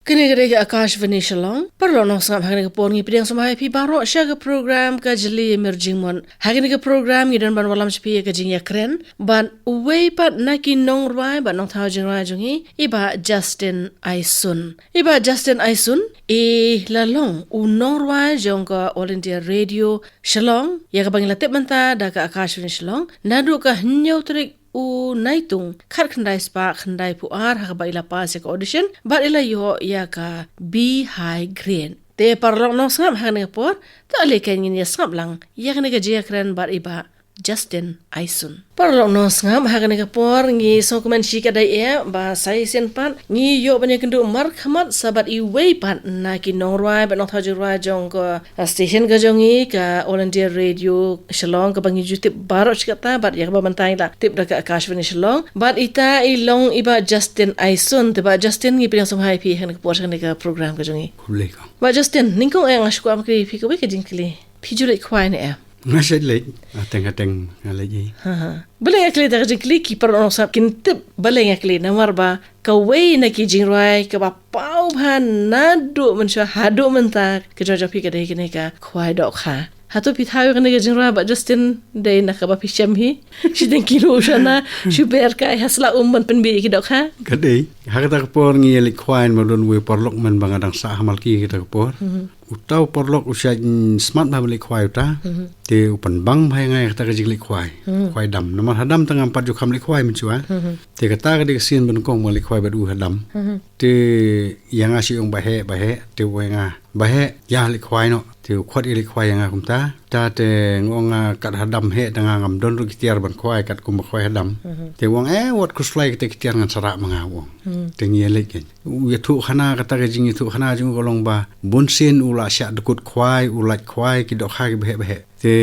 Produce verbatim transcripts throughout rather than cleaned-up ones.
Kane ka dei ka Akashvani Shillong. Paralok nongsngap, ha kane ka por ngi pdiang sngewbha ïa phi baroh sha ka program Ka Jylliew Ïamir Jingmut. Ha kane ka program ngi don ban wallam sha phi ïa ka jingïakren bad uwei pat na ki nongrwai bad nongthaw jingrwai jong ngi, i Bah Justin Aisun. I Bah Justin Aisun i la long u nongrwai jong ka All India Radio Shillong, ïa kaba ngi la tip mynta da ka Akashvani Shillong, naduh ka hynñiew tarik u Naitung khatkhyndai spah khyndaiphew ar, ha kaba i la pass ïa ka audition bad i la ïoh ïa ka B high grade. Te paralok nongsngap, ha kane ka por, to ale kan ngin ïa sngap lang ïa kane ka jingïakren bad i Bah Justin Aisun. Paralok nongsngap, ha kane ka por ngi sngewkmen shi katdei eh ba sa shisien pat ngi ïoh ban ïakynduh markhmat sa bad iwei pat na ki nongrwai bad nongthaw jingrwai jong ka station ka jong ngi, ka All India Radio Shillong, kaba ngi ju tip baroh shi katta bad ïa kaba mynta ngi la tip da ka Akashvani Shillong. Bad ita i long i Bah Justin Aisun. Te Bah Justin, ngi pdiang sngewbha ïa phi ha kane ka por, ha kane ka program ka jong ngi. Khublei ko. Bah Justin, nyngkong eh nga shu kwah ban kylli ïa phi kawei ka jingkylli. Phi ju leit khwai ne em? Nga shu leit, hateng hateng nga leit hi. Ha, ha. Balei nga kylli da ka jingkylli, ki paralok nongsngap kin tip balei nga kylli, namar ba kawei na ki jingrwai kaba paw bha naduh mynshuwa haduh mynta ka jong phi ka dei kane ka khwai dohkha. Hato phi thaw ïa kane ka jingrwai Bah Justin, dei na kaba phi shem hi? Shiteng kilo shana, shu ber kai ha sla um ban pynbieit ïa ki dohkha. Ka dei, ha kata ka por ngi ïa leit khwai, namar don uwei u paralok mynba nga dang sah ha Malki ha kata ka por. Mhm. Uta u paralok u shait, mm, smat bha ban leit khwai uta. Mhm. Te u pynbang bha ïa nga ïa kata ka jingleit khwai. Mhm. Khwai dam. Namar ha dam te ngam pat ju kham leit khwai mynshuwa. Mhm. Te kata ka dei ka sien ba nyngkong ba nga leit khwai bad u ha dam. Mhm. Te ïa nga shu ong ba heh, ba heh, te u ong ïa nga, ba heh, ïa leit khwai noh. Te u khot ïa leit khwai ïa nga kumta. Ta te nga ong nga kat ha dam heh, te nga ngam don ruh ki tiar ban khwai kat kumba khwai ha dam. Mhm. Te u ong, eh, wat khuslai, kata ki tiar ngan sa rah ma nga, u ong. Mhm. Te ngi ïa leit kein. U ïathuhkhana, kata ka jingïathuhkhana jong u ka long ba bunsien u la shah dkut khwai, u lait khwai ki dohkha kiba heh ba heh. Te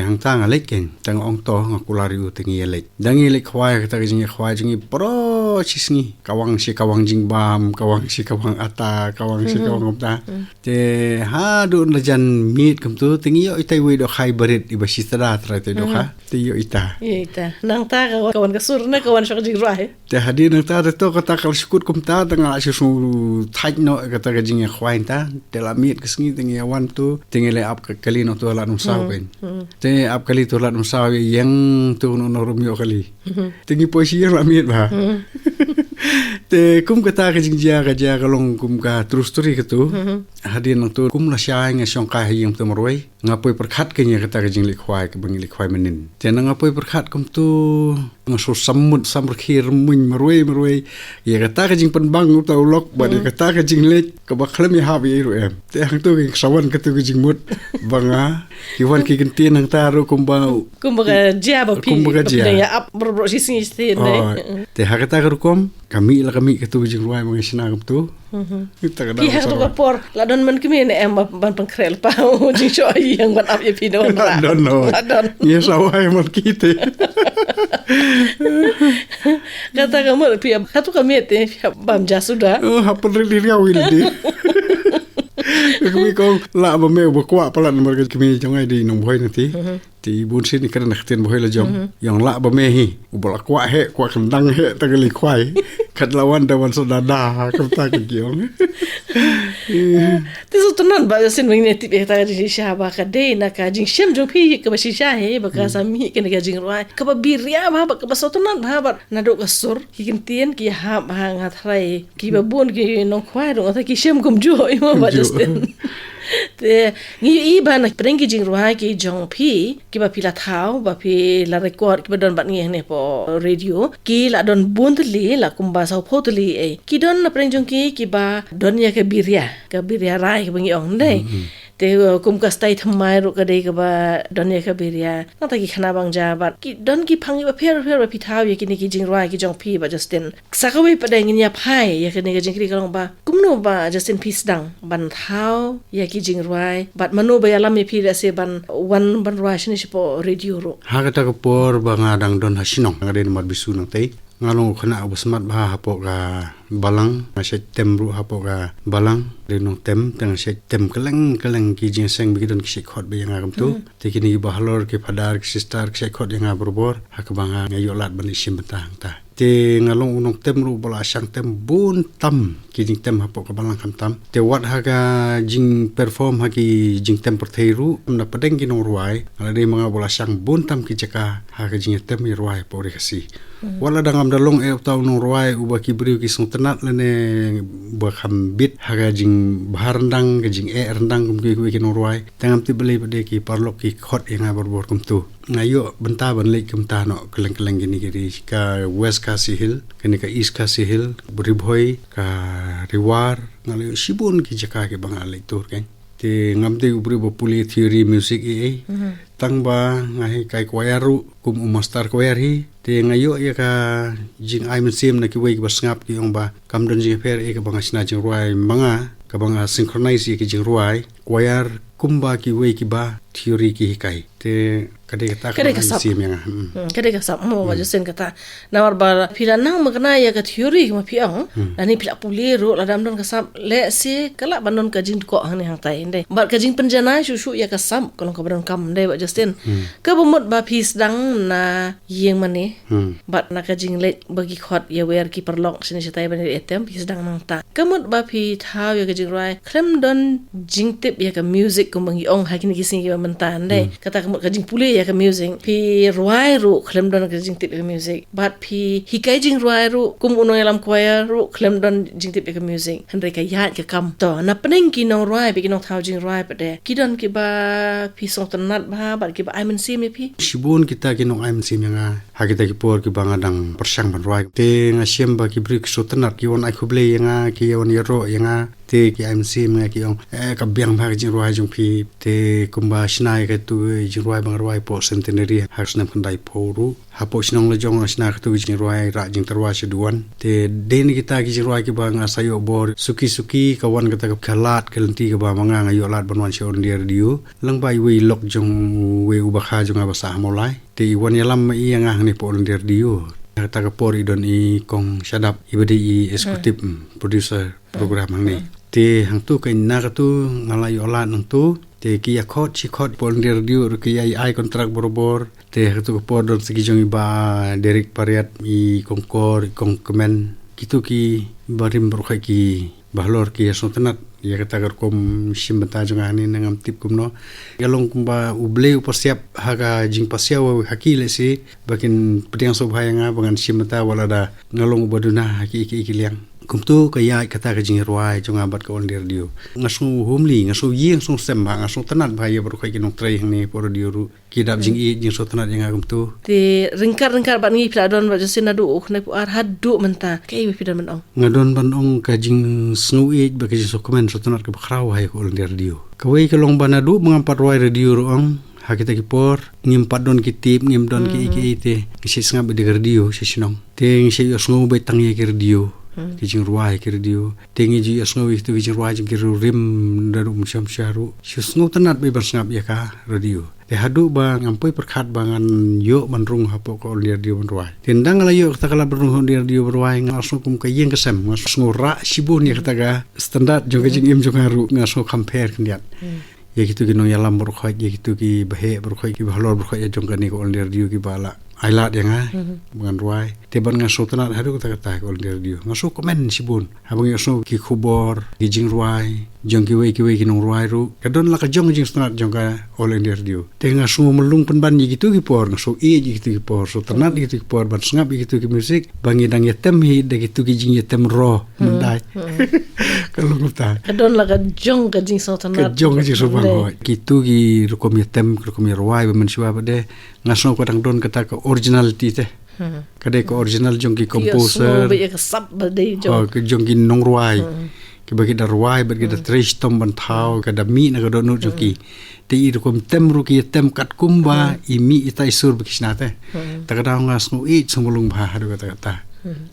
hangta nga leit kein, te nga ong to, nga kular ïa u te ngi ïa leit. Da ngi leit khwai, kata ka jingïakhwai jong ngi baroh shi sngi. Kawang shi kawang jingbam, kawang shi kawang ata, kawang shi Mhm. kawang kumta. Mhm. Te haduh la jan miet kumto, te ngi ïoh ita iwei i dohkha iba rit, iba shi tada trai te i dohkha. Mhm. Te ïoh ita. Ïoh ita. Nangta ka wan, ka wan ka sur ne ka wan sha ka jingrwai. Te hadien nangta te to kata ka la shu kut kumta, te nga la shu sngew-thait noh kata ka jingïakhwai nangta. Te la miet ka sngi te ngi ïa wan to, te ngi leit ap ka kali noh to ha Lad Umsaw Hmm. kein. Hmm. Te ap kali to ha Lad Umsaw, ïeng to noh noh ruh ym ïoh kali. Hmm. Te ngi poi sha ïing la miet bha. Hmm. Te kum kata ka jingjia ka jia ka long kum ka true story kato. Hmm. Hadien nangto kum lashai nga shong kai ha ïing to marwei. Nga poi pyrkhat kein ïa kata ka jingleit khwai kaba ngi leit khwai mynnin. Te na nga poi pyrkhat kumto, nga shu sam mut sam rkhie rmuin marwei marwei ïa kata ka jingpynbang uta u lok bad ïa Hmm. kata ka jingleit kaba khlem ïahap ïa i ruh em. Te hangto kein ka sa wan kato ka jingmut ba nga, ki wan ki kyntien hangta ruh kumba Kumba ka jia ba phi, kumba ka ba phi jia. Dang ïa ap baroh baroh shi sngi shi sngi ne. Oh, te ha kata ka rukom ka mih la ka mih kato ka jingrwai ba nga shna kumto. Mhm. Ita ka Phi dang ha kato sa ka por la don man kmie ne em ban pynkhreh lypa u jingshoh ïing ban ap ïa phi ne wanrah? Don, no. La don. Ngi sa wai man kite. Kata ka mut phi ha kato ka miet te phi hap bam ja suda. Oh, hap pynrit ïa u ïa lade. Ka kmie ka ong lah ba me uba kwah palat namar ka kmie jong nga i dei nong Bhoi nangti. Mhm. Te i bun sien i kren na ka ktien Bhoi la jong. Mhm. I ong lah ba me hi. Uba la kwah heh, kwah kyndang heh, ta ka leit khwai. Kat la wan da wan sa da da, kumta ka ki ong. Te sngewtynnat Bah Justin ba ngin ïa tip ïa kata ka jingshisha ba ka dei na ka jingshem jong phi kaba shisha hi, ba ka Hmm. sa mih kane ka jingrwai kaba biria bha, ba kaba sngewtynnat bha, ba naduh ka sur, ki kyntien ki hap bha, nga tharai kiba bun ki nongkhwai ruh nga tharai ki shem kumjuh, i ma Bah Kumjuh. Justin. Te ngi ïohi ba na pdeng ki jingrwai ki jong phi, kiba phi la thaw, ba phi la record, kiba don bad ngi hangne hapoh radio, ki la don bun tylli, la kumba sawphew tylli, eh. Ki don na pdeng jong ki kiba don ïa ka biria, ka biria rai kaba ngi ong, ym dei? Hmm, hmm. Te, uh, kum ka style thymmai ruh ka dei kaba don ïa ka biria. Nangta ki khana bang ja bad ki don ki phang kiba pher pher ba phi thaw ïa kine ki jingrwai ki jong phi Bah Justin. Sa kawei pat de ngin ïa phai ïa kane ka jingkylli ka long ba kumno Bah Justin phi sdang ban thaw ïa ki jingrwai bad mano ba ïalam ïa phi lehse ban wan ban rwai shane shapoh radio ruh? Ha kata ka por ba nga dang don ha shnong, nga dei na Marbisu nangtei. Nga long u khynnah uba smat bha hapoh ka balang, nga shait tem ruh hapoh ka balang, dei nongtem, te nga shait tem kylleng kylleng ki jingïaseng ba ki don ki shait khot beit ïa nga kumto. Hmm. Te kine kiba halor ki phadar ki sister ki shait khot ïa nga barabor, ha kaba nga ïoh lad ban leit shim bynta hangta. Te nga long u nongtem ruh ba la shang tem bun tam ki jingtem hapoh ka balang khamtam. Te wat ha ka jingperform ha ki jingtem pyrthei ruh, na pdeng ki nongrwai nga la dei ma nga ba la shang bun tam ki jaka ha ka jingtem ïa rwai hapoh Ri Khasi. Wat la dang ngam da long eh uta u nongrwai uba ki briew ki sngewtynnat lane ba kham bit ha ka jingbha ryndang, ka jingeh ryndang kum kiwei kiwei ki nongrwai. Te ngam tip balei ba dei ki paralok ki khot ïa nga barabor kumtu. Nga ïoh bynta ban leit kumta noh kylleng kylleng kine ki ri, ka West Khasi Hills, kane ka East Khasi Hills, Ri Bhoi, ka Ri War, nga la ïoh shibun ki jaka kiba nga la leit tour kein. Te ngam dei u briew ba pule theory music ei ei. Tang ba nga hikai choir ruh kum u master choir hi. Te nga ïoh ïa ka jingai mynsiem na kiwei kiba sngap ki ong ba kam don jingpher ei kaba nga shna jingrwai ma nga, kaba nga synchronize ïa ki jingrwai choir kumba kiwei kiba theory ki hikai. Te ka dei kata ka dei ka sap. Mynsiem ïa nga. Hmm. Hmm, ka dei ka sap mo ba Justin kata. Namar ba phi la nang makna ïa ka theory ma phi ong. Hmm. Lane phi la pule ruh lada ym don ka sap, lehse ka lah ban don ka jingdkoh hangne hangtai, ym dei. Bad ka jingpynjanai shuh shuh ïa ka sap ka long kaba donkam, ym dei ba Justin. Hmm. Kaba mut ba phi sdang na ïing mane. Hmm. Bad na ka jingleit ba ki khot ïa wer ki paralok shane shatai ban ïa tem phi sdang nangta. Ka mut ba phi thaw ïa ka jingrwai khlem don jingtip ïa ka music kumba ngi ong ha kine ki sngi kiba mynta, ym dei. Hmm. Kata ka mut ka jingpule ïa ka music. Phi rwai ruh khlem don ka jingtip ïa ka music. Bad phi hikai jingrwai ruh kum u nongïalam choir ruh khlem don jingtip ïa ka music. Hynrei ka ïaid ka kam. To, na pdeng ki nongrwai bad ki nongthaw jingrwai pat de, ki don kiba phi sngewtynnat bha bad kiba ai mynsiem ïa phi? Shibun kita ki nongai mynsiem ïa nga ha kita ki por kiba nga dang pyrshang ban rwai. Te nga shem ba ki briew ki sngewtynnat, ki wan ai khublei ïa nga, ki wan ïaroh ïa nga. Te ki ai mynsiem ïa nga, ki ong, eh, ka biang bha ka jingrwai jong phi. Te kumba shna ïa katu ka jingrwai ba nga rwai hapoh Centenary ha ka snem khyndai phew ruh. Hapoh shnong la jong nga shna katu ka jingrwai Rah Jingtyrwa Shaduwan. Te dei na kita ki jingrwai kiba nga sa ïoh bor. Suki suki ka wan kata ka lad ka lynti kaba ma nga nga ïoh lad ban wan sha All India Radio. Lyngba iwei i lok jong uwei u bakha jong nga ba sah ha Mawlai. Te i wan ïalam ma i ïa nga hangne hapoh All India Radio. Kata ka por i don i Kong Shadap iba dei i executive, mm, producer program hangne. Te hangtu ka, na katu nga la ïoh lad hangtu. Te ki ïa khot shi khot hapoh All India Radio ruh ki ïa ai contract barabor. Te ha katu ka por don sa ki jong i Bah Derek Pariat, i Kong Kor, i Kong Kmen. Kitu ki barim baroh khoit kiba halor ki ïa sngewtynnat ïa kata ka rukom shim bynta jong nga hangne, ngam tip kumno. Ka long kumba U Blei u pasiap ha ka jingpasiaw ha ki lehse ba kin pdiang sngewbha ïa nga ba ngan shim bynta wat la da nga long uba duna ha ki, ki, ki liang. Kumtu ka ïaid kata ka jingrwai jong nga bad ka All India Radio. Nga sngew homely, nga sngew ïing, nga sngew sem bha, nga sngewtynnat bha ïa baroh khoit ki nongtrei hangne hapoh radio ruh. Ki dap jingïeit jingsngewtynnat ïa nga kumtu. Te ryngkat ryngkat bad ngi phi la don bad Justin naduh u khyndai phew ar haduh mynta, kaei ba phi don ban ong? Nga don ban ong ka jingsngewïeit bad ka jingsngewkmen sngewtynnat kaba khraw ha ïa ka All India Radio. Kawei ka long ba naduh ba ngam pat rwai radio ruh ong, ha kita ki por ngim pat don ki tape, ngim don kiei kiei te ngi shu sngap ïa ka radio sha shnong. Te ngi shu ïohsngew beit tang ïa ka radio. Ki jingrwai ki radio. Te ngi ju ïohsngew ïa kitu ki jingrwai jong ki riewrim naduh mynshuwa mynshuwa ruh. Shu sngewtynnat beit ban sngap ïa ka radio. Te haduh ba ngam poi pyrkhat ba ngan ïoh ban rung hapoh ka All India Radio ban rwai. Te ynda nga la ïoh kata ka lad ban rung ha All India Radio ban rwai, nga sngew kum ka ïing ka sem, nga sngew rah shibun ïa kata ka standard jong ka jingim jong nga ruh, nga sngew compare khyndiat ïa kitu ki nongïalam baroh khoit, ïa kitu ki baheh baroh khoit, kiba halor baroh khoit ïa jong kane ka All India Radio kiba la ai lad ïa nga ba ngan rwai. Te ban nga sngewtynnat haduh katta katta ka All India Radio. Nga sngewkmen shibun haba nga ïohsngew ki khubor, ki jingrwai jong kiwei kiwei ki nongrwai ruh. Ka don la ka jong ka jingsngewtynnat jong ka All India Radio. Te nga sngew mlung pynban ïa kitu ki por, nga sngew ïeit ïa kitu ki por, sngewtynnat ïa kitu ki por ban sngap ïa kitu ki music ba ngi dang ïatem hi da kitu ki jingïatem raw mynta. Ka long kumta. Ka don la ka jong ka jingsngewtynnat. Ka jong ka jingsngewbang hoi. Kitu ki rukom ïatem, ki rukom ïarwai ba mynshuwa pat de, nga sngew ka dang don kata ka originality te. Ka dei ka original jong ki composer. Ïohsngew beit ïa ka sap ba dei jong, oh, ka jong ki nongrwai. Kiba ki da rwai bad ki da trei shitom ban thaw, ka da mih na ka dohnud jong ki. Te i rukom tem ruh ki ïatem katkum ba i mih ïa ita i sur ba ki shna te. Ta ka daw nga sngew ïeit, sngew mlung bha haduh katta katta.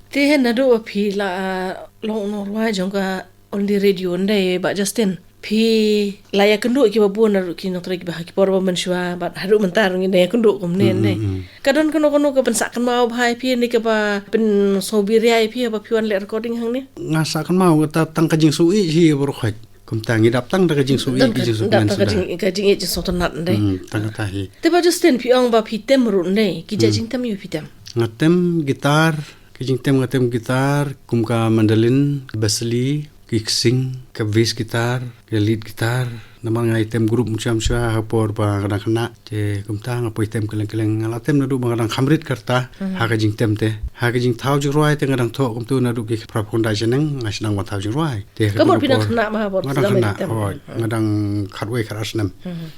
Te hynda naduh ba phi la, ah, long u nongrwai jong ka All India Radio, ym dei Bah Justin, phi la ïakynduh kiba bun naduh ki nongtrei kiba ha ki por ba mynshuwa bad haduh mynta ruh ngi dang ïakynduh kumne, ym dei. Ka don kano kano ka pynsah kynmaw bha ïa phi ne kaba pynsngewbha ïa phi haba phi wan leh recording hangne? Nga sah kynmaw kata tang ka jingsngewïeit hi baroh khoit. Kumta ngi dap tang da ka jingsngewïeit, ka jingsngewkmen suda. Ka jing, ka jingïeit jingsngewtynnat, ym dei. Hmm, tang kata hi. Te Bah Justin, phi ong ba phi tem ruh, ym dei? Ki jait jingtem aïu phi tem? Nga tem guitar, Ki jingtem nga tem guitar, kum ka mandolin, bass li, ki ksing, ka bass guitar, ka lead guitar. Namar nga ïa tem group mynshwa mynshwa ha por ba nga dang khynnah. Te kumta nga poi tem kylleng kylleng, nga la tem naduh ba nga dang kham rit ka rta. Ha ka jingtem te, ha ka jingthaw jingrwai te nga dang thoh kumtu naduh ki phra phew khyndai shaneng nga sdang ban thaw jingrwai. Te ha ka mut phi dang khynnah ma ha por nga dang khynnah, hooid, nga dang khatwei khatar snem.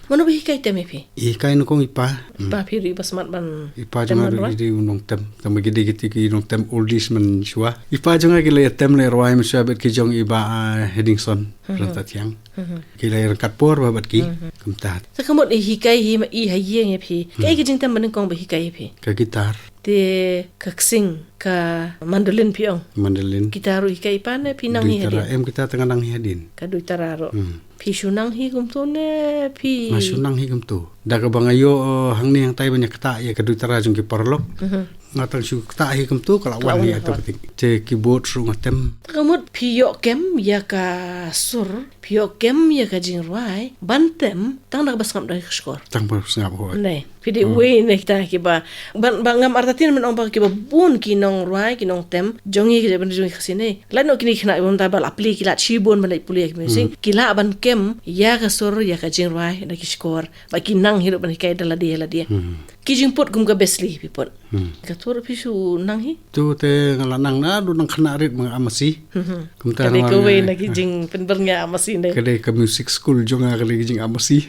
Mano ba hikai tem ïa phi? Hikai nyngkong i pa. I pa phi ruh i ba smat ban, i pa jong nga ruh i dei u nongtem. Tang ba ki dei kiti ki nongtem oldies mynshuwa. I pa jong nga ki la ïa tem leh rwai mynshuwa bad ki jong i Bah Hedingson Ryntathiang. Ki la ïa ryngkat por bha bad ki. Kumta. Te ka mut i hikai hi ma i ha ïing ïa phi, kaei ka jingtem ba nyngkong ba hikai ïa phi? Ka guitar. Te ka ksing, ka mandolin phi ong? Mandolin. Guitar ruh hikai i pa ne phi nang hi hadien? Em, guitar te nga nang hi hadien. Ka duitara ruh. Phi shu nang hi kumtu ne phi? Nga shu nang hi kumtu. Da kaba nga ïoh hangne hangtai ban ïa ktah ïa ka duitara jong ki paralok, nga tang shu ktah hi kumtu ka la wan hi ïa to ka ting. Te keyboard ruh nga tem. Te ka mut phi ïoh kem ïa ka sur, phi ïoh kem ïa ka jingrwai ban tem tang da kaba sngap da ka shkor? Tang ba sngap, hooid. Phi dei uwei na kita kiba, ban, ba ngam artatien ban ong ba kiba bun ki nongrwai, ki nongtem jong ngi ka jaitbynriew jong ngi Khasi ne. Lait noh kine ki khynnah ba mynta ba la plie ki lad shibun ban leit pule ïa ki music, ki lah ban kem ïa ka sur, ïa ka jingrwai da ki shkor, ba ki nang hi ruh ban hikai da lade ïa lade. Ki jingput kum ka bass li phi put. Ka tur phi shu nang hi? Tu te nga la nang naduh nang khynnah rit ma nga ap masi. Kumta. Ka dei kawei na ki jingpynbyrngia ap masi ne. Ka dei ka music school jong nga, ka dei ka jingap masi.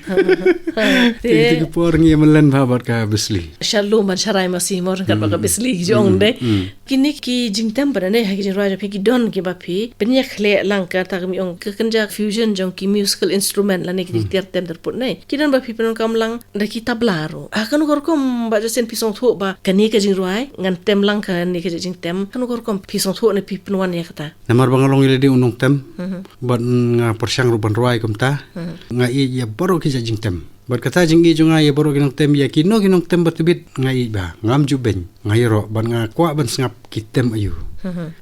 Te kito ki por ngi ïa mlien bha bad ka bass li. Shalom ban sharai masi mo ryngkat bad ka bass li jong de. Kine ki jingtem pat ne ha ki jingrwai jong phi ki don kiba phi pynïakhleh lang, kata ka mut ong ka kynja fusion jong ki musical instrument lane ki jingtiar tem terput ne. Ki don ba phi pyndonkam lang da ki tabla ruh. Ha kano ka rukom Bah Justin phi sngewthuh ba kane ka jingrwai ngan tem lang kane ka jingtem? Kano ka rukom phi sngewthuh ne phi pynwan ïa kata? Namar ba nga long ïa lade u nongtem bad nga pyrshang ruh ban rwai kumta. Nga ïeit ïa baroh ki jait jingtem. Bad kata jingïeit jong nga ïa baroh ki nongtem, ïa kino ki nongtem ba tbit nga ïeit bha, ngam ju beiñ, nga ïaroh bad nga kwah ban sngap ki tem aïu.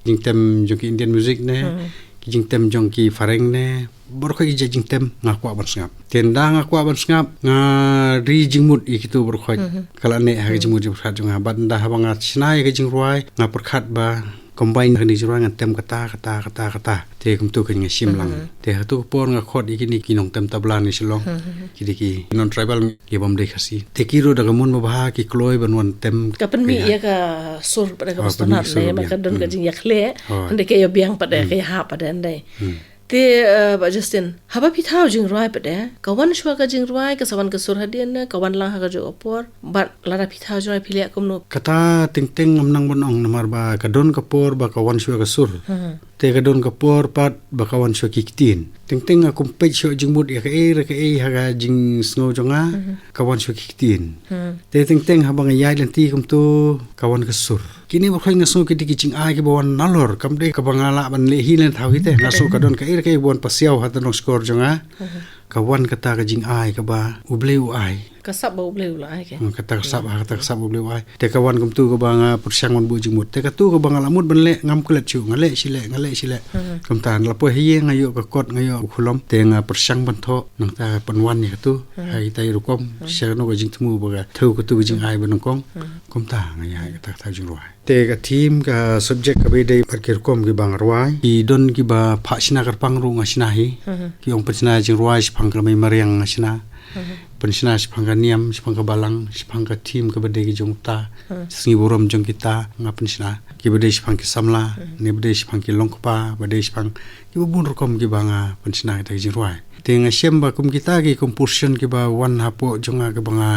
Jingtem jong ki Indian music ne, ki jingtem jong ki phareng ne, baroh ki jait jingtem nga kwah ban sngap. Te ynda nga kwah ban sngap, nga ri jingmut ïa kito baroh. Ka la neh ha ka jingmut jingpyrkhat jong nga. Bad ynda haba nga shna ïa ka jingrwai, nga pyrkhat ba combine ha kane ka jingrwai ngan tem kata, kata, kata, kata. Te kumtu ka nga shim lang. Te ha tu ka por nga khot ïa kine ki nongtem tabla na Shillong. Ki dei ki non-tribal, ki bym dei Khasi. Te ki ruh da ka mon babha ki kloi ban wan tem. Ka pynmih ïa ka sur pat da ka bastonat ne, ma ka don ka jingïakhleh. Hynda ka ïa biang pat da ka ïa hap pat da ndai. Te, eh, Bah Justin, haba phi thaw jingrwai pat de, ka wan shuwa ka jingrwai, ka sa wan ka sur hadien ne, ka wan lang ha kajuh ka por, bad lada phi thaw jingrwai phi leh kumno? Kata teng teng ngam nang ban ong namar ba ka don ka por ba ka wan shuwa ka sur. Te ka don ka por pat ba ka wan shuwa ki ktien. Teng teng nga kum peit shuwa jingmut ïa kaei re kaei ha ka jingsngew jong nga, ka wan shuwa ki ktien. Te teng teng haba nga ïaid lynti kumtu ka wan ka sur. Kine baroh nga sngew ki dei ki jingai kiba wan nalor, kam dei kaba nga lah ban leh hi lane thaw hi te. Nga sngew ka don kaei re kaei ba wan pasiaw ha tnong shkor jong nga. Ka wan kata ka jingai kaba U Blei u ai. Ka sap ba U Blei u la ai ke. Hmm, kata ka sap, ha kata ka sap U Blei u ai. Te ka wan kumtu kaba nga pyrshang ban buh jingmut. Te katu kaba nga la mut ban leh ngam klet shuh, nga leh shi leh, nga leh shi leh. Kumta la poi ha ïing nga ïoh ka kot, nga ïoh u khulom. Te nga pyrshang ban thoh, nangta pynwan ïa katu. Ha kita i rukom, sha kano ka jingthmu ba ka thew katu ka jingai ba nyngkong. Kumta nga ïa kata ka thaw jingrwai. Te ka theme, ka subject kaba ïadei bad ki rukom kiba nga rwai. Ki don kiba phah shna kyrpang ruh nga shna hi. Ki ong pynshna jingrwai shaphang ka mei mariang nga shna. Pynshna shaphang ka niam, shaphang ka balang, shaphang ka theme kaba dei ki jong uta. Sngi burom jong kita nga pynshna. Kiba dei shaphang ki samla, ne ba dei shaphang ki longkpa, ba dei shaphang kiba bun rukom kiba nga pynshna kita ki jingrwai. Te nga shem ba kum kita ki composition kiba wan hapoh jong nga kiba nga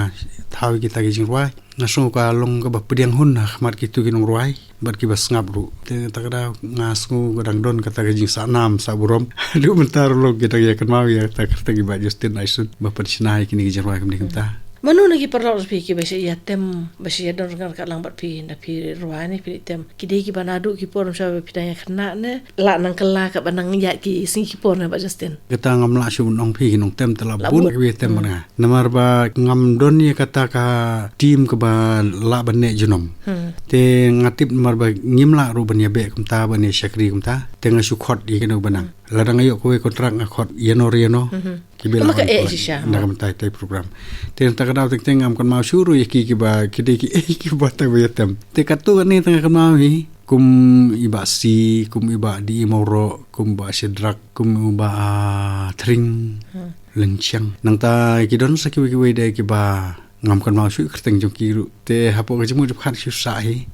thaw kita ki jingrwai. Nga sngew ka long kaba pdiang hun ha khmat kitu ki nongrwai bad kiba sngap ruh. Te kata ka daw nga sngew ka dang don kata ka jingsahnam sahburom. Haduh mynta ruh long ki dang ïa kynmaw ïa kata ka kyrteng i Bah Justin Aisut ba pynshna ïa kine ki jingrwai kumne kumta. Mano na ki paralok phi kiba shu ïa tem, ba shu ïa don ryngkat lang bad phi, nda phi rwai ne phi tem? Ki dei kiba naduh ki por mynshwa ba phi dang ïa khynnah ne la nang kylla kaba nang ïaid ki sngi ki por ne Bah Justin? Kata ngam lah shuh ban ong phi, ki nongtem te la bun kiba ïa tem bad nga. Namar ba ngam don ïa kata ka team kaba lah ban neh junom. Te nga tip namar ba ngim lah ruh ban ïa beh kumta, ban ïa shakri kumta. Te nga shu khot ïa kino ba nang. Lada nga ïoh kawei contract nga khot ïano re ïano. Kiba lah ban khot. Namar ka eh shisha na ka mynta ita i program. Te nangta ka daw teng teng ngam kynmaw shuh ruh ïa ki kiba, ki dei kiei kiba tang ba ïa tem. Te katu kane tang nga kynmaw hi. kum i Bah Si, kum i Bah D E Mawroh, kum Bah Shadrak, kum i Bah, ah, Thring Lynchiang. Nangta ki don sa kiwei kiwei de kiba ngam kynmaw shuh kyrteng jong ki ruh. Te hapoh ka jingmut jingpyrkhat shu sah hi.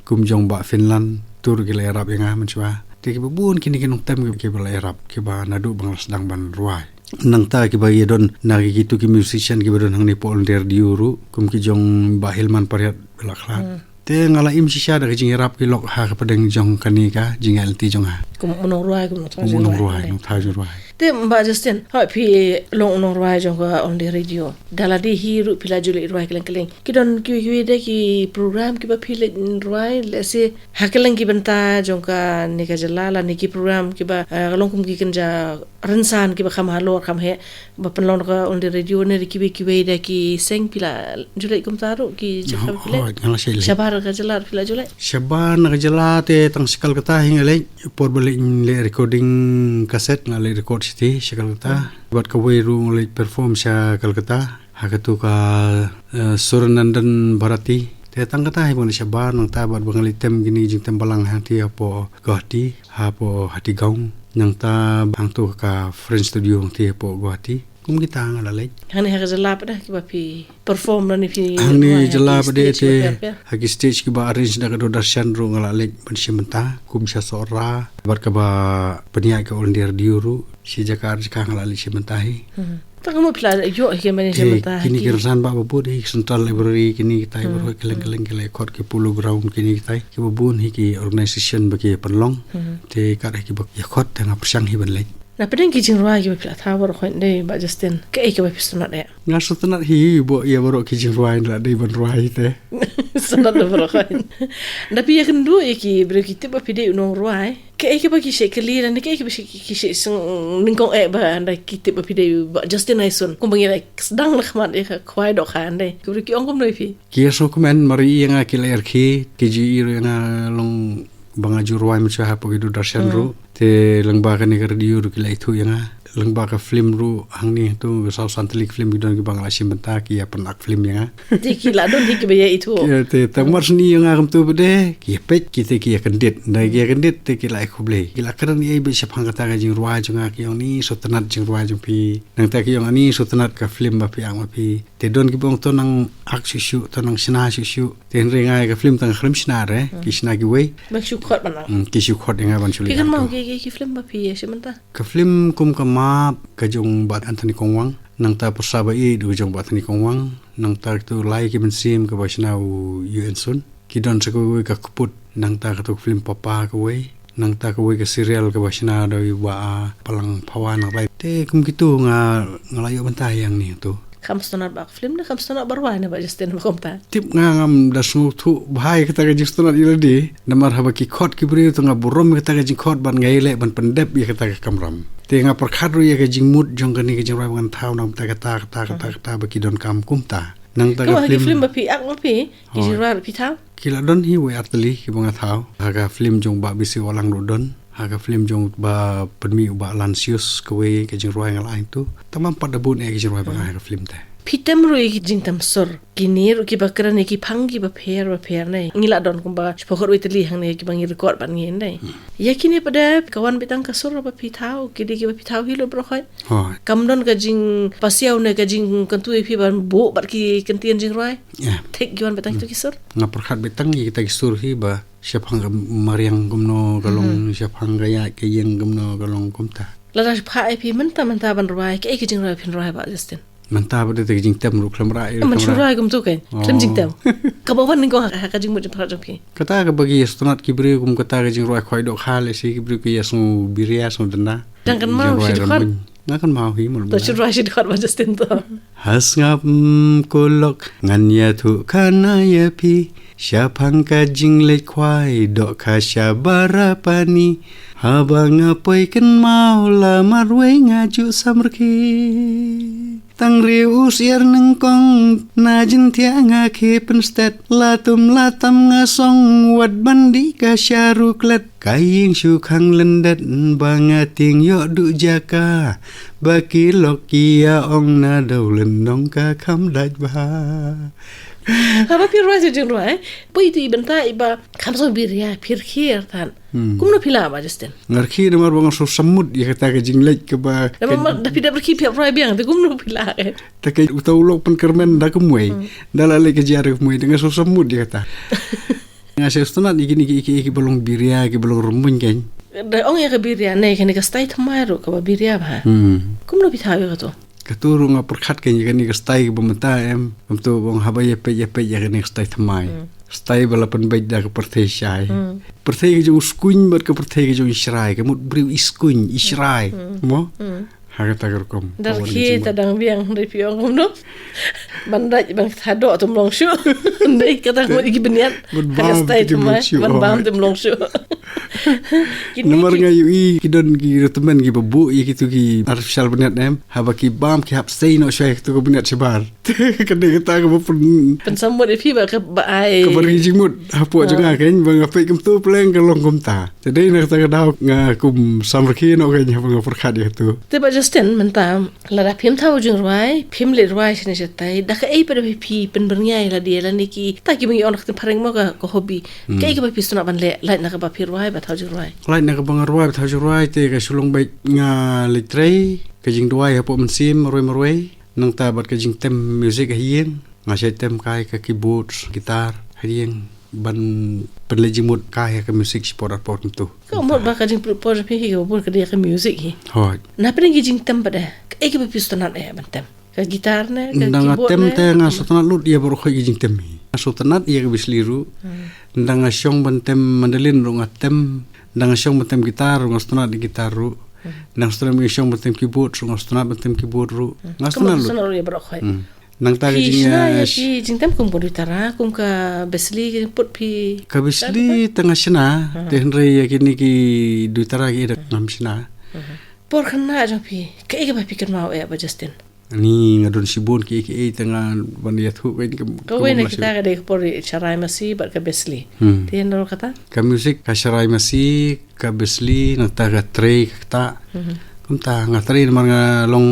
Kum jong Bah Finland, tur ki la ïarap ïa nga mynshuwa. Te kiba bun kine ki nongtem kiba la ïarap, kiba naduh ba nga la sdang ban rwai. Nangta kiba ïa don na ki, kitu ki musician kiba don hangne hapoh All India Radio ruh, kum ki jong Bah Hilman Pariat ba la khlad. Te nga la im shisha da ka jingïarap ki lok ha ka pdeng jong kane ka jingïaid lynti jong nga. Kum u nongrwai, kum u nongthaw, kum u nongrwai, nongthaw jingrwai. Te Bah Justin, hooid phi long u nongrwai jong ka All India Radio. Da lade hi ruh phi la ju leit rwai kylleng kylleng. Ki don kiwei kiwei de ki program kiba phi leit rwai, lehse ha kylleng ki bynta jong kane ka jylla lane ki program kiba, eh, long kum ki kynja rynsan kiba kham halor kham heh ba pynlong da ka All India Radio ne da kiwei kiwei de ki seng, phi la ju leit kumta ruh ki jaka phi leit? Hooid, nga la shait leit. Shabar ka jylla phi la ju leit? Shabar na ka jylla te tang sha Kolkata hi nga leit, por ba leit, leit recording cassette nga leit record shiti sha Kolkata. Bad kawei ruh nga leit perform sha Kolkata ha katu ka, eh, Suranandan Bharati. Te tang kata hi ba nga leit shabar, nangta bad ba nga leit tem kine ki jingtem balang hangti hapoh Guwahati, hapoh Hatigaon, nangta hangtu ka French Studio hangti hapoh Guwahati. Kum kita nga la leit. Hangne ha ka jylla pat de kiba phi perform lane phi, hangne ha ki jylla pat de stage te kiba pher pher, ha ki stage kiba arrange da ka Doordarshan ruh nga la leit ban shim bynta, kum sha Sohra bad kaba pynïaid ka All India Radio ruh, shi jaka ar jaka nga la leit shim bynta hi. Tang mo phi la ïoh hi ka mane shim bynta ha kine ki rynsan ba bud hi, Central Library, kine kitai baroh, kylleng kylleng ki la ïakhot, ki Polo Ground, kine kitai, kiba bun hi ki organization ba ki pynlong. Te kat hi kiba ïakhot te nga pyrshang hi ban leit. Na pdeng ki jingrwai kiba phi la thaw baroh khoit de Bah Justin, kaei kaba phi sngewtynnat eh? Nga sngewtynnat hi ba ïa baroh ki jingrwai la dei ban rwai te. Sngewtynnat baroh khoit. Da phi ïakynduh ïa ki briew ki tip ba phi dei u nongrwai, kaei kaba ki shait kylli lane kaei kaba ki shait sngewnyngkong eh ba hynda ki tip ba phi dei u Bah Justin Naisun, kumba ngi la sdang na khmat ïa ka khwai dohkha hynda, ki briew ki ong kumno ïa phi? Ki ïa sngewkmen, mar ïa nga ki la ïarkhie, ki ju ïohi ruh ïa nga long ba nga ju rwai mynshuwa hapoh ki Doordarshan ruh. Te lyngba kane ka radio ruh ki la ithuh ïa nga. Lyngba ka film ruh hangne tu, ka South Santali ka film, ki don kiba nga la shim bynta, ki ïa pynakt film ïa nga. Te ki la don hi kiba ïa ithuh. Ki ïa, te tang mar sni ïa nga kumtu pat de, ki ïa peit, ki te ki ïa kyndit. Hynda ki ïa kyndit te ki la ai khublei. Ki la kren ïa i beit shaphang kata ka jingrwai jong nga, ki ong ni sngewtynnat jingrwai jong phi. Nangta ki ong ani sngewtynnat ka film ba phi act ma phi. Te don kiba ong to nang act shuh shuh, to nang shna shuh shuh. Te hynrei nga ïa ka film tang khlem shna re, ki shna kiwei. Ba shu khot ban act. Hmm, ki shu khot ïa nga ban shu leit act. Phi kynmaw ki, ki, ki film ba phi ïa shim bynta? Ka film kum ka Map ka jong Bah Anthony Kongwang, nangta Pyrsa Ba Ïeit ka jong Bah Anthony Kongwang, nangta katu Lai Ki Mynsiem kaba shna u U N Sun. Ki don sa kawei ka Kput, nangta katu ka film Papa kawei, nangta kawei ka serial kaba shna da u Bah Palang Phawa nang lai. Te kum kitu nga, nga la ïoh bynta ïa ngi tu. Kham sngewtynnat ba ka film ne kham sngewtynnat ba rwai ne Bah Justin ba kumta? Tip nga ngam da sngewthuh bha ïa kata ka jingsngewtynnat ïa lade. Namar haba ki khot ki briew te nga burom ïa kata ka jingkhot bad nga ïaleh ban pyndep ïa kata ka kamram. Te nga pyrkhat ruh ïa ka jingmut jong kane ka jingrwai ba ngan thaw na bynta kata, kata, kata, kata ba ki donkam kumta. Nangta ka film ba phi act ma phi, ki jingrwai ruh phi thaw? Ki la don hi wei ar tylli kiba nga thaw. Ha ka film jong Bah B C Wahlang ruh don. Ha ka film jong ba pynmih u Bah Lancius kawei ka jingrwai nga la act tu. Tang ba ym pat da bun eh ka jingrwai ba nga ha ka film te. Phi tem ruh ïa ki jingtem sur. Kine ruh kiba kren ïa ki phang kiba pher ba pher ne. Ngi la don kumba shiphew khatwei tylli hangne kiba ngi record bad ngi ne. Ïa kine pat de ka wan beit tang ka sur ba phi thaw, ki dei kiba phi thaw hi lut baroh khoit. Hooid. Kam don ka jingpasiaw ne ka jingkyntu ïa phi ban buh bad ki kyntien jingrwai? Ïa. Thik ki wan beit tang kitu ki sur? Nga pyrkhat beit tang ïa kita ki sur hi ba shaphang ka mariang kumno ka long, shaphang ka ïaid ka ïeng kumno ka long kumta. Lada phah ïa phi mynta mynta ban rwai, kaei ka jingrwai phin rwai Bah Justin? Mynta ba dei te ka jingtem ruh khlem rah ïa. Ban shu rwai kumtu kein. Khlem jingtem. Kaba wan nyngkong ha, ha ka jingmut jingpyrkhat jong phi? Kata kaba ki ïa sngewtynnat ki briew kum kata ka jingrwai khwai dohkha, lehse ki briew ki ïa sngew biria, sngew dynda. Dang kynmaw shi dkhot. Nga kynmaw hi mul. To shu rwai shi dkhot Bah Justin to. Ha sngap, mm, ko lok ngan ïathuh khana ïa phi. Shaphang ka jingleit khwai dohkha sha Barapani. Haba nga poi kynmaw la marwei nga ju samrkhie. Tang riew u syiar nyngkong na jingthiah nga khie pynstet, la tum la tam nga song wat ban dih ka sha ruh klet. Ka ïing shu khang lyndet ba nga tieng ïoh duh jaka, ba ki lok ki ïa ong na dewlynnong ka kham dait bha. Haba phi rwai sa jingrwai, poi tu i bynta iba kham sngewbha biria, phi rkhie artat. Kumno phi lah, Bah Justin? Nga rkhie namar ba nga sngewsih mut ïa kata ka jingleh kaba. Namar da phi dep rkhie phi rwai biang, te kumno phi lah, eh? Ta ka uta u lok pynkyrmen da kumwei. Da la leh ka jia da kumwei, da nga sngewsih mut ïa kata. Nga sngewtynnat ïa kine ki, ki, kiba long biria, kiba long rymmuiñ kein. Da ong ïa ka biria ne, kane ka style thymmai ruh kaba biria bha. Kumno phi thaw ïa kato? Kato ruh nga pyrkhat kein ïa kane ka style kaba mynta em. Kumto ba ong haba ïa peit, ïa peit ïa kane ka style thymmai. Style ba la pynbeit da ka pyrthei shai. Pyrthei ka jong u skuiñ bad ka pyrthei ka jong i shrai. Ka mut briew i skuiñ, i shrai. Mo? Ha kata ka rukom. Da rkhie ta dang biang, hynrei phi ong kumno? Ban dait ban kata doh te ym long shuh. Hynrei kata ka mut ïa ki bniat. Ban bam te ym long shuh. Ban bam te ym long shuh. Namar nga ïohi ki don ki ruh tymmen kiba buh ïa kitu ki artificial bniat em. Haba ki bam ki hap sei noh shuwa ïa kitu ki bniat shabar. Te ka dei kata kaba pyn- Pynsamut ïa phi ba ka ba ai. Kaba ri jingmut. Hapoh jong nga kein ba nga peit kumto pleng ka long kumta. Te dei na kata ka daw nga kum sam rkhie noh kein haba nga pyrkhat ïa kato. Te Bah Justin mynta lada phim thaw jingrwai, phim leit rwai shane shatai, da kaei pat ba phi pynbyrngia ïa lade lane kita kiba ngi ong ha ka ktien phareng mo ka, ka hobby. Kaei kaba phi sngewbha ban leh, lait na kaba phi rwai bad thaw jingrwai. Lait na kaba nga rwai bad thaw jingrwai te ka shu long beit nga leit trei, ka jingduwai hapoh mynsiem marwei marwei, nangta bad ka jingtem music ha ïing. Nga shait tem kai ka keyboard, guitar, ha ïing ban pynleit jingmut kai ha ka music shipor arpor kumto. Ka mut ba ka jingpynleit por jong phi hi kaba bun ka dei ka music hi. Hooid. Na pdeng ki jingtem pat eh, kaei kaba phi sngewtynnat eh ban tem? Ka guitar ne, ka keyboard ne? Ynda nga tem te nga sngewtynnat lut ïa baroh khoit ki jingtem hi. Nga sngewtynnat ïa ka Wesley ruh. Ynda nga shong ban tem mandolin ruh nga tem. Ynda nga shong ban tem guitar ruh nga sngewtynnat ïa guitar ruh. Ynda nga sngewtynnat ban shong ban tem keyboard ruh nga sngewtynnat ban tem keyboard ruh. Nga sngewtynnat lut. Sngewtynnat lut ïa baroh khoit. Nangta ka jing, phi shna ïa ki jingtem kum ka duitara, kum ka Wesley, ki put phi. Ka Wesley te nga shna, te hynrei ïa kine ki duitara ki da ngam shna. Por khynnah jong phi, kaei kaba phi kynmaw eh Bah Justin? Ani nga don shibun kiei kiei te nga ban ïathuh kein ka. Kawei na kita ka dei ka por sharai masi bad ka Wesley. Te hynrei kata? Ka music ka sharai masi, ka Wesley, nangta ka trei ka ktah. Kumta nga trei namar nga long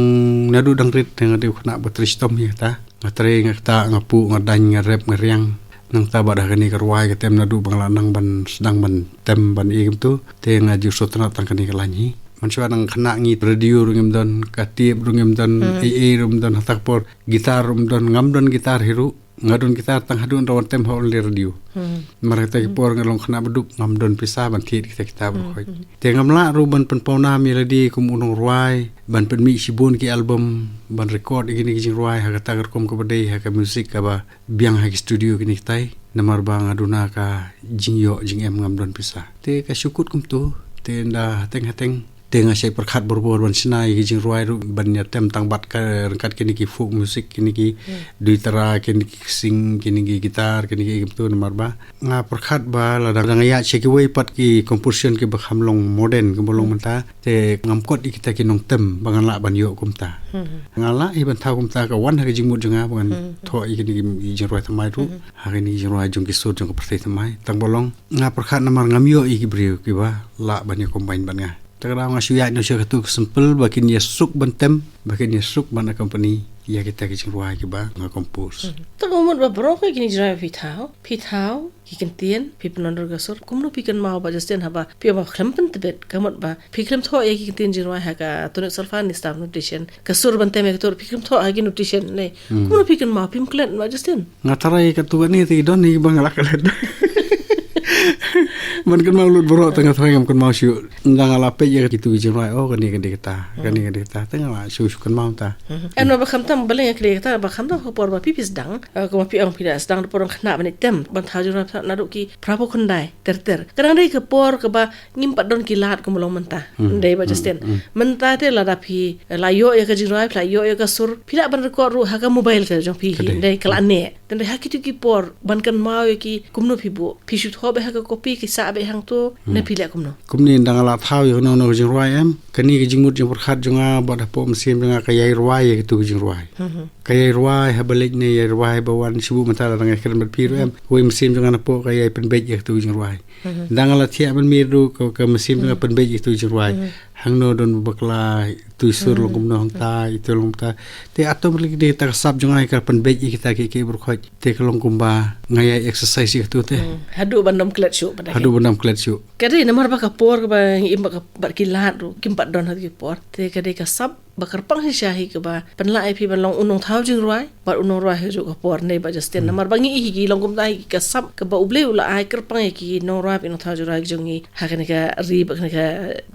naduh dang rit nga dei u khynnah ba trei shitom hi kata. Nga trei nga ktah, nga puh, nga daiñ, nga rep, nga riang. Nangta bad ha kane ka rwai ka tem naduh ba nga la nang ban sdang ban tem ban ïa kumto. Te nga ju sngewtynnat tang kane ka lain hi. Mynshuwa nang khynnah ngi radio ruh ngim don, ka tape ruh ngim don, ei ei ruh ngim don, ha kata ka por guitar ruh ngim don, ngam don guitar hi ruh. Nga don guitar tang haduh nga wan tem ha only radio. Mar kata ki por nga long khynnah ba duk ngam don pisa ban thied kita kita ba khoit. Te ngam lah ruh ban pynpawnam ïa lade kum u nongrwai ban pynmih shibun ki album ban record ïa kine ki jingrwai ha kata ka rukom kaba dei ha ka music kaba biang ha ki studio kine kitai. Namar ba nga duna ka jingïoh jingem ngam don pisa. Te ka shu kut kumto te ynda hateng hateng. Te nga shait pyrkhat borbor ban shna ïa ki jingrwai ruh ban ïa tem tang bad ka ryngkat kine ki folk music kine ki duitara kine ki ksing kine ki guitar kine ki kumto namar ba nga pyrkhat ba lada nga ïaid sha kiwei pat ki composition kiba kham long modern kiba long mynta te ngam kot ïa kita ki nongtem ba ngan lah ban ïoh kumta. Nga lah hi ban thaw kumta ka wan ha ka jingmut jong nga ba ngan thoh ïa kine ki jingrwai thymmai ruh ha kine ki jingrwai jong ki sur jong ka pyrthei thymmai tang ba long nga pyrkhat namar ngam ïoh ïa ki briew kiba lah ban ïa combine bad nga. Te ka daw nga shu ïaid noh sha katu ka simple ba kin ïa suk ban tem ba kin ïa suk ban accompany ïa kita ki jingrwai kiba nga compose. Te ka mut ba baroh kine ki jingrwai phi thaw, phi thaw ki kyntien, phi pynlong dur ka sur. Kumno phi kynmaw Bah Justin haba phi ong ba khlem pyntbit ka mut ba phi khlem thoh ïa ki kyntien jingrwai ha ka tonic solfa ne staff notation. Ka sur ban tem ïa ka tur phi khlem thoh ha ki notation ne. Kumno phi kynmaw phim klet Bah Justin? Nga tharai katu kane te ki don hi ba nga la klet. Ban kynmaw lut baroh te nga tharai ngam kynmaw shuh. Ynda nga la peit ïa kitu ki jingrwai oh kane ka dei kata, kane ka dei kata te nga la shu shu kynmaw ta. Em na ba khamtam ba leng ïa ka dei kata ba khamtam ka por ba phi phi sdang, eh, kumba phi ong phi da sdang da por ong khynnah ban ïa tem ban thaw jingrwai naduh ki phra phew khyndai ter ter. Ka dang dei ka por kaba ngim pat don ki lad kumba long mynta. Dei Bah Justin. Mynta te lada phi la ïoh ïa ka jingrwai, phi la ïoh ïa ka sur, phi lah ban record ruh ha ka mobile ka jong phi hi. Dei ka la neh. Te dei ha kitu ki por ban kynmaw ïa ki kumno phi buh. Phi shu thoh beit ha ka copy ki sah beit hangto ne phi leh kumno? Kumne ynda nga la thaw ïa kano kano ka jingrwai em. Kane ka jingmut jingpyrkhat jong nga bad hapoh mynsiem jong nga ka ïai rwai ïa kitu ki jingrwai. Ka ïai rwai haba leit ne ïai rwai haba wan shu buh mynta la dang ïai kren bad phi ruh em. Kawei mynsiem jong nga napoh ka ïai pynbeit ïa kitu ki jingrwai. Ynda nga la thiah mynmiet ruh ka, ka mynsiem jong nga pynbeit ïa kitu ki jingrwai. Hangno don bakla, tu i sur long kumno hangta, itu long kumta. Te atom lagi de ta ka sap jong nga ka pynbeit ïa kita ki ki berkhot. Te ka long kumba nga ïa exercise ïa tu te. Hmm. Haduh ban ym klet shuh pat. Haduh ban ym klet shuh. Ka dei namar ba ka por kaba im ba ka, bad ki lad ruh kim pat don ha ki por. Te ka dei ka sap ba kyrpang shisha hi kaba pynlah ïa phi ban long u nongthaw jingrwai. Bad u nongrwai ha kajuh ka por ne Bah Justin. Hmm. Namar ba ngi i hi ki long kumta hi ka sap kaba U Blei u la ai kyrpang ïa ki nongrwai bad nongthaw jingrwai ki jong ngi. Ha kane ka ri bad kane ka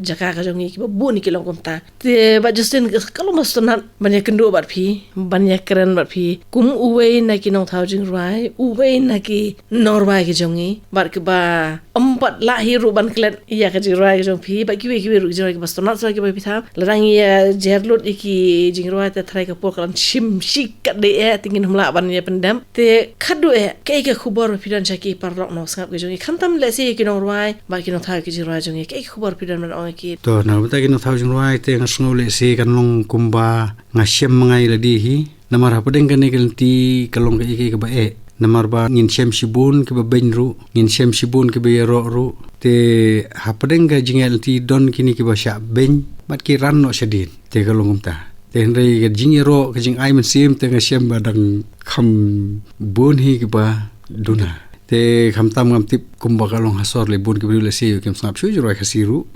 jaka ka jong ngi kiba bun ki long kumta. Te Bah Justin ka long ba sngewtynnat ban ïakynduh bad phi, ban ïakren bad phi. Kum uwei na ki nongthaw jingrwai, uwei na ki nongrwai ki jong ngi. Bad kaba ym pat lah hi ruh ban klet ïa ka jingrwai ka jong phi, bad kiwei kiwei ruh ki jingrwai kiba sngewtynnat sa kiba phi thaw. Lada ngi ïa jer lut ïa ki jingrwai te trai ka por ka long shim shi kat de eh, te ngin ym lah ban ïa pyndem. Te khadduh eh, kaei ka khubor ba phi don sha ki paralok nongsngap ki jong ngi. Khamtam lehse ki nongrwai, bad ki nongthaw ki jingrwai jong ngi. Kaei ka khubor phi don ban ong ïa ki. To, na bynta ki nongthaw jingrwai, te nga sngew lehse kan long kumba nga shem ma nga ïa lade hi. Namar hapdeng kane ka lynti ka long kaei kaei kaba eh. Namar ba ngin shem shibun kiba beiñ ruh, ngin shem shibun kiba ïaroh ruh. Te hapdeng ka jingeh lynti don kine kiba shah beiñ, bad ki ran noh shadien. Te ka long kumta. Te hynrei ka jingïaroh, ka jingai mynsiem, te nga shem ba dang kham bun hi kiba duna. Te khamtam ngam tip kumba ka long ha sor lei bun ki briew lehse kim sngap shuh jingrwai Khasi ruh.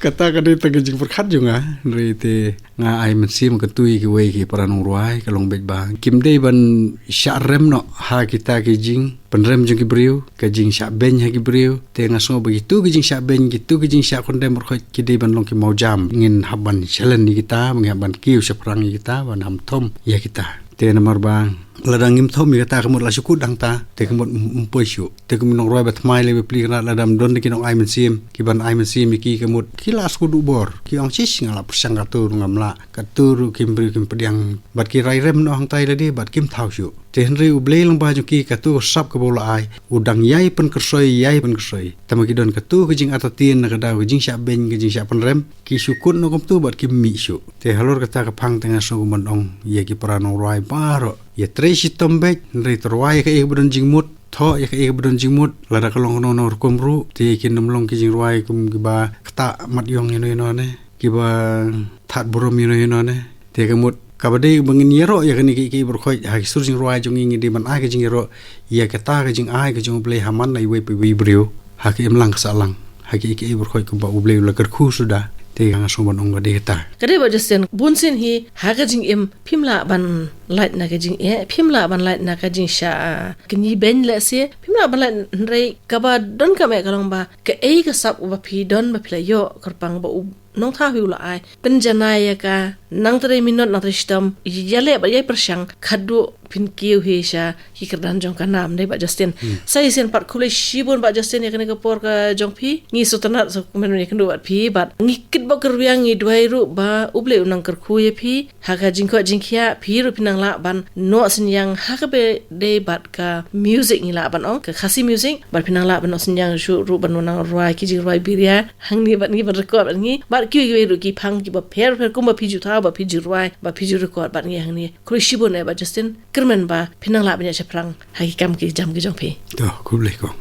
Kata ka dei tang ka jingpyrkhat jong nga, hynrei te nga ai mynsiem ka tu ïa kiwei ki para nongrwai ka long beit ba kim dei ban shah rem noh ha kita ki jingpynrem jong ki briew, ka jingshah beiñ ha ki briew. Te nga sngew ba kitu ki jingshah beiñ, kitu ki jingshah kyndem berkhot ki dei ban long ki mawjam. Ngin hap ban challenge ïa kita, ngin hap ban kiew shaphrang ïa kita, ban ham thom ïa kita. Te namar ba lada ngim thom ïa kata ka mut la shu kut hangta, te ka mut ym, ym poi shuh. Te kum nongrwai ba thymmai lei ba pli kynrad lada ym don ki nongai mynsiem, ki ban ai mynsiem ïa ki ka mut ki la shu duh bor. Ki ong shish nga la pyrshang katu ruh ngam lah, katu ruh kim briew kim pdiang, bad ki rai rem noh hangta ïa lade bad kim thaw shuh. Te hynrei U Blei lyngba jong ki katu ka sap kaba u la ai, u dang ïai pynkyrsoi, ïai pynkyrsoi. Tangba ki don katu ka jingartatien na ka daw ka jingshah beiñ, ka jingshah pynrem, ki shu kut noh kumtu bad kim mih shuh. Te halor kata ka phang te nga sngew kumban ong ïa ki para nongrwai baroh, ïatrei shitom beit, hynrei to rwai ïa kaei kaba don jingmut, thoh ïa kaei kaba don jingmut. Lada ka long kano kano rukom ruh, te kin ym long ki jingrwai kum kiba ktah mat ïong ïano ïano ne, kiba that burom ïano ïano ne. Te ka mut kaba dei ba ngin ïaroh ïa kane kaei kaei berkhot ha ki sur jingrwai jong ngi, ngi dei ban ai ka jingïaroh ïa kata ka jingai ka jong U Blei ha man la iwei pa iwei i briew, ha ka imlang ka sahlang, ha kaei kaei berkhot kumba U Blei u la kyrkhu suda. Te nga sngew ban ong ka dei kata. Ka dei Bah Justin, bunsien hi ha ka jingim phim lah ban lait na ka jingeh, phim lah ban lait na ka jingshah kñi beiñ lehse, phim lah ban lait, hynrei kaba donkam eh ka long ba kaei ka sap ba phi don ba phi la ïoh kyrpang ba u nongthaw hi u la ai, pynjanai ïa ka, nang trei minot nang trei shitom, ïaleh bad ïai pyrshang, khadduh phin kiew hi sha ki kyrdan jong ka nam, dei Bah Justin. Hmm. Sa shisien pat khublei shibun Bah Justin ïa kane ka por ka jong phi. Ngi sngewtynnat sa kumne ïakynduh bad phi, bad ngi kitbok kyrwiang, ngi duwai ruh ba U Blei un nang kyrkhu ïa phi ha ka jingkoit jingkhiah. Phi ruh phin nang lah ban noh synñiang ha kaba dei bad ka music, ngi lah ban ong ka Khasi music, bad phin nang lah ban noh synñiang shuh ruh ban nang rwai ki jingrwai biria hangne bad ngi, ban record bad ngi, bad kiwei kiwei ruh ki phang kiba pher pher kumba phi ju thaw, ba phi ju rwai, ba phi ju record bad ngi hangne. Khublei shibun eh Bah Justin, kyrmen ba phin nang lah ban ïaid shaphrang ha ki kam ki jam ki jong phi. To, khublei kong.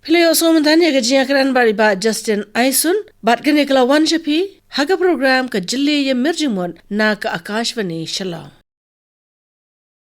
Phi la ïohsngew mynta ïa ka jingïakren bad i Bah Justin Aissoon, bad kane ka la wan sha phi ha ka program Ka Jylliew Ïamir Jingmut na ka Akashvani Shillong.